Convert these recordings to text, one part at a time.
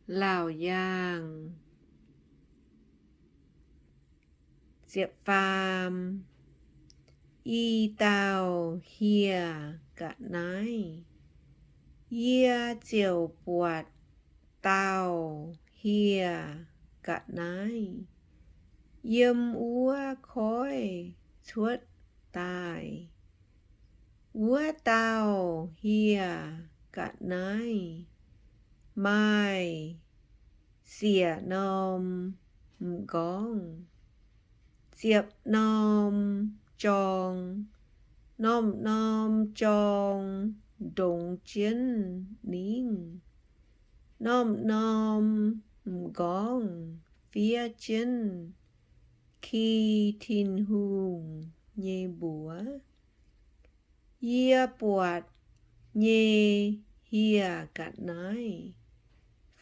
Laauc yaangh. Ziepc faam. I dauh hieh ga'naaiv, yie ziouc buatc dauh hieh ga'naaiv yiem wuov koiv cuotv daaih. Wuov dauh hieh ga'naaiv maaih siec norm m'nqorngv, ziepc norm jorng. Norm-norm jorng ndongx jienv ningv. Norm-norm m'nqorngv fiev jienv ki Tin-Hungh nyei mbuox. Yie buatc nyei hieh ga'naaiv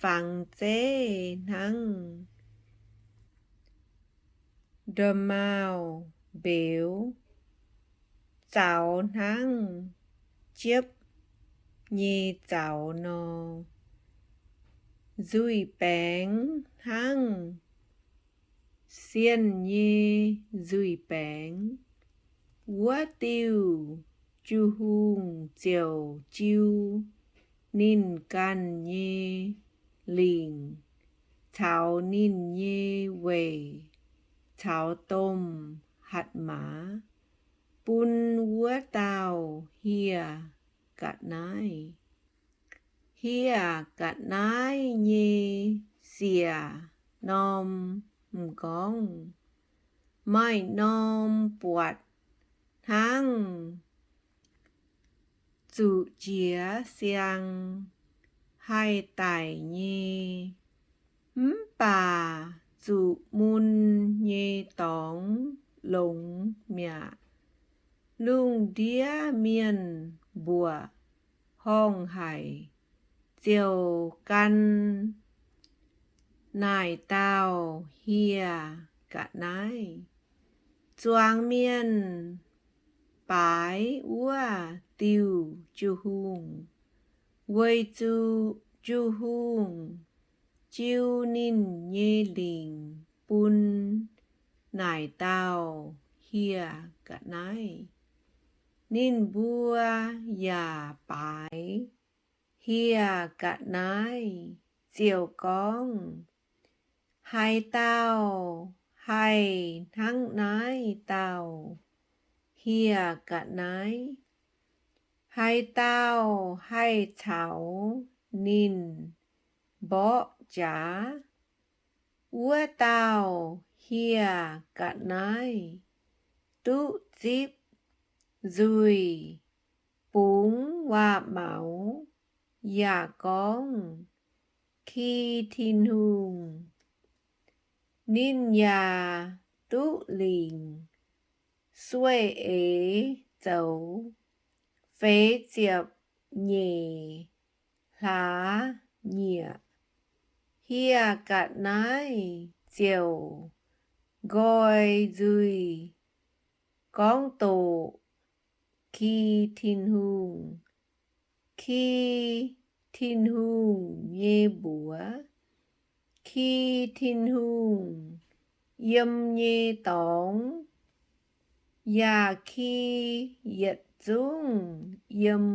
fangx zeiv hnangv nda'maauh mbeux, zaux hnangv jiepv nyei zaux nor, nzuih baengx hnangv sienh nyei nzuih baengx. Wuov diuh Ju-hungh ziouc jiu ninh ganh nyei lingc caux ninh nyei weic caux domh hatc maaz bun wuov dauh hieh ga'naaiv. Hieh ga'naaiv nyei siec norm m'nqorngv maaih norm buatc hnangv zuqc jiex siang haih daic nyei, mv baac zuqc mun nyei dorngx longx mi'aqv. Lungh ndiev mienh mbuoqc horngh haic ziouc gan naaic dauh hieh ga'naaiv. Zuangx mienh baaix wuov diuh Ju-hungh, weic zuqc Ju-hungh jiu ninh nyei lingc bun naaic dauh hieh ga'naaiv. Ninh mbuo yaac baaix hieh ga'naaiv ziouc gorngv, Haaix dauh haih hnangv naaiv dauh hieh ga'naaiv? Haaix dauh haih caux ninh mborqv jaax? Wuov dauh hieh ga'naaiv duqv zipv nzuih, bungx waac-maux, yaac gorngv, Ki Tin-Hungh. Ninh yaac duqv lingc sueih eix zoux feix ziepc nyeic hlaax nyieqc. Hieh ga'naaiv ziouc nqoi nzuih gorngv doqc Ki Tin-Hungh. Ki Tin-Hungh nyei mbuox. Ki Tin-Hungh yiem nyei dorngx, yaac ki yietc zungv yiem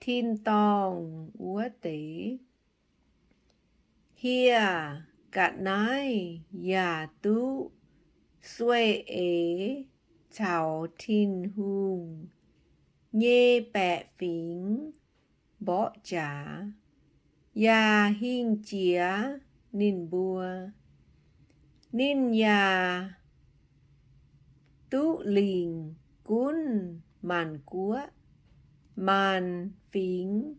tin-dorngh wuov deix. Hieh ga'naaiv yaac duqv sueih eix caux Tin-Hungh nyei baeqc fingx mborqv jaax, yaac hingh jiex ninh mbuo. Ninh yaac duqv lingc gunv maanc guoqv, maanc fingx,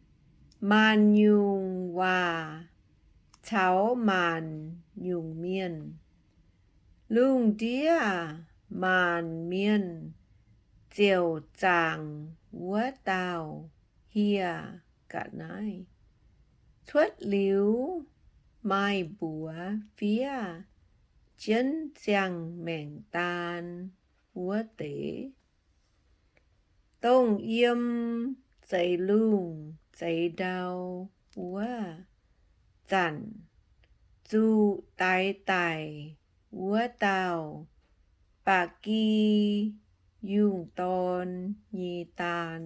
maanc nyungc waac caux maanc nyungc mienh. Lungh ndiev maanc mienh ziouc zaangc wuov dauh hieh ga'naaiv. Cuotv liuz maaih mbuox fiev jienv ziangh maengc daan wuov deix, dongh yiem zeix lungh zeix ndau wuov, zanc zuqc daix daic wuov dauh ba'gi yungh dorn nyei daan.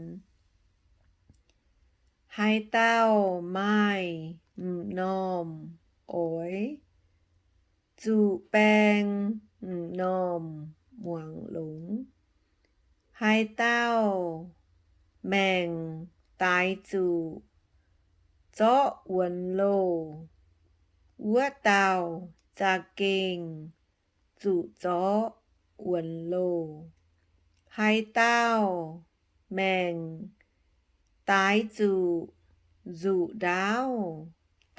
Haaix dauh maaih m'normh oix zuqc baeng m'normh muangx longx. Haaix dauh maengc daix zuqc zorqv wuonx loh, wuov dauh za'gengh zuqc zorqv wuonx loh. Haaix dauh maengc daix zuqc nzuqc ndaauv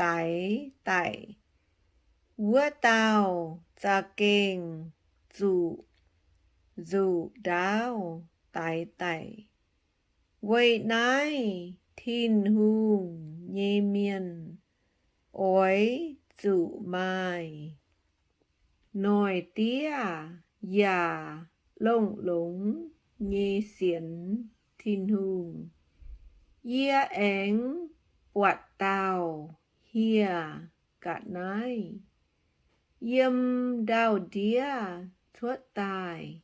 daix daic, wuov dauh za'gengh zuqc nzuqc ndaauv daix daic. Weic naaiv Tin-Hungh nyei mienh oix zuqc maaih noic diev yaac longx-longx nyei sienx Tin-Hungh. Yie aengx buatc dauh hieh ga'naaiv yiem ndau-ndiev cuotv daaih,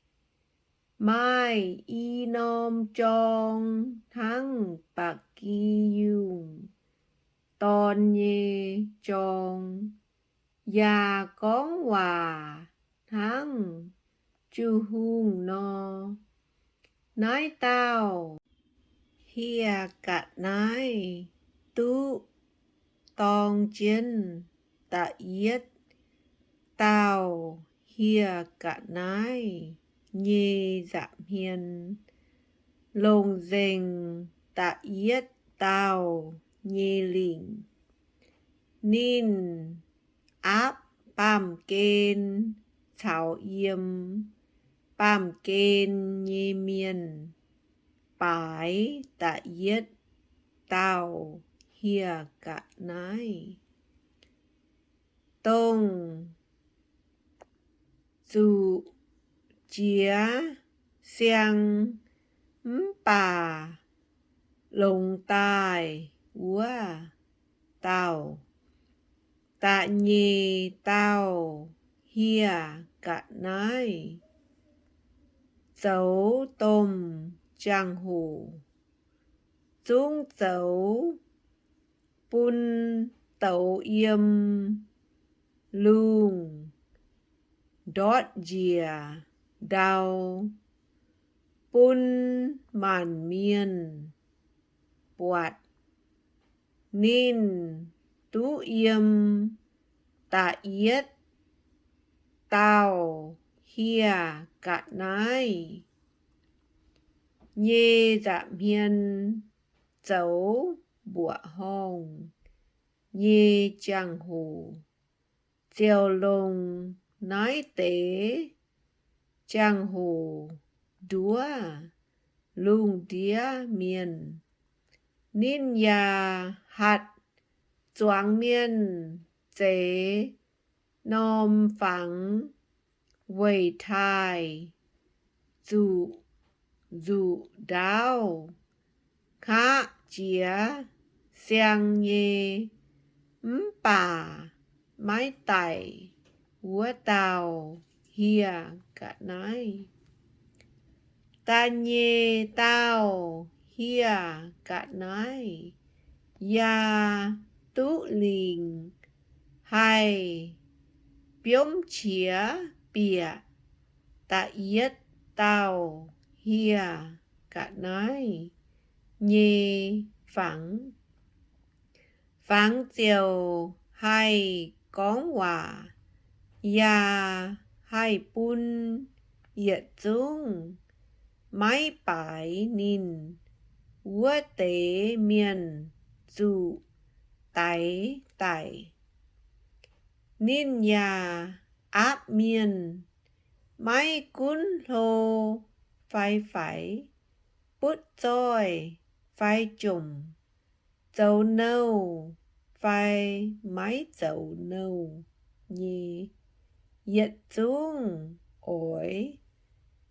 maaih i norm jorng hnangv ba'gi yungh dorn nyei jorng, yaac gorngv waac hnangv Ju-hungh nor. Naaiv dauh hieh ga'naaiv duqv dorng jienv da'yietv dauh hieh ga'naaiv nyei nza'hmien, longc nzengc da'yietv dauh nyei lingc. Ninh aapv baamh gen caux yiem baamh gen nyei mienh baaix da'yietv dauh hieh ga'naaiv, dongh zuqc jiex siang mv baac longx daaih wuov dauh. Da'nyeic dauh hieh ga'naaiv zoux domh jangx-hoc zungv zoux bun douz yiem lungh ndortv njiec ndau bun maanc mienh buatc. Ninh duqv yiem da'yietv dauh hieh ga'naaiv nyei nza'hmien zoux mbuoqc horngh nyei jangx-hoc, ziouc longc naaiv deix jangx-hoc nduov lungh ndiev mienh. Ninh yaac hatc zuangx mienh zeix norm fangx weic taaih zuqc nzuqc ndaauv hngaqv jiex siang nyei mv baac maiv daic wuov dauh hieh ga'naaiv. Da'nyeic dauh hieh ga'naaiv yaac duqv lingc haih biomv qiex bieqc da'yietv dauh hieh ga'naaiv nyei fangx. Fangx ziouc haih gorngv waac, yaac haih bun yietc zungv maiv baaix ninh wuov deix mienh zuqc daix daic. Ninh yaac aapv mienh maiv gunv hlo fai faix, butv zoih fai jomc, zoux nouh fai maiv zoux nouh nyei, yietc zungv oix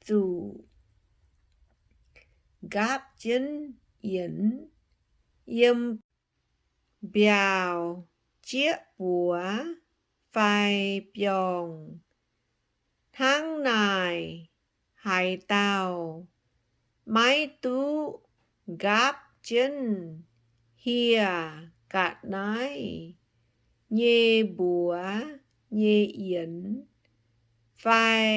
zuqc nqaapv jienv yienx yiem mbiaauc jieqv buoz fai biorngh. Hnangv naaic, haaix dauh maiv duqv nqaapv jienv hieh ga'naaiv nyei mbuox nyei yienx fai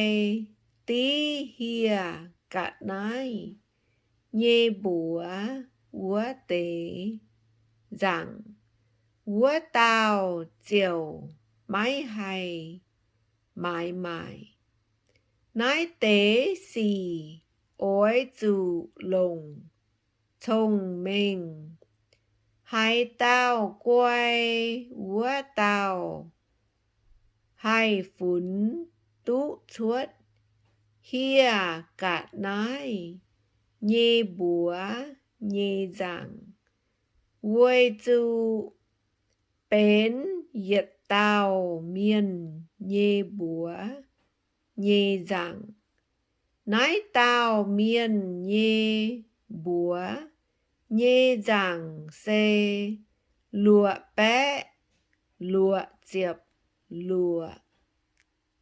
div hieh ga'naaiv nyei mbuox wuov deix nzaangc, wuov dauh ziouc maiv haih maaiz maaic. Naaiv deix sic oix zuqc longc cong-mengh. Haaix dauh guai, wuov dauh haih funx duqv cuotv hieh ga'naaiv nyei mbuox nyei nzaangc, weic zuqc benx yietc dauh mienh nyei mbuox nyei nzaangc. Naaiv dauh mienh nyei mbuox nyei nzaangc se luoqc baeqv luoqc ziepc luoqc.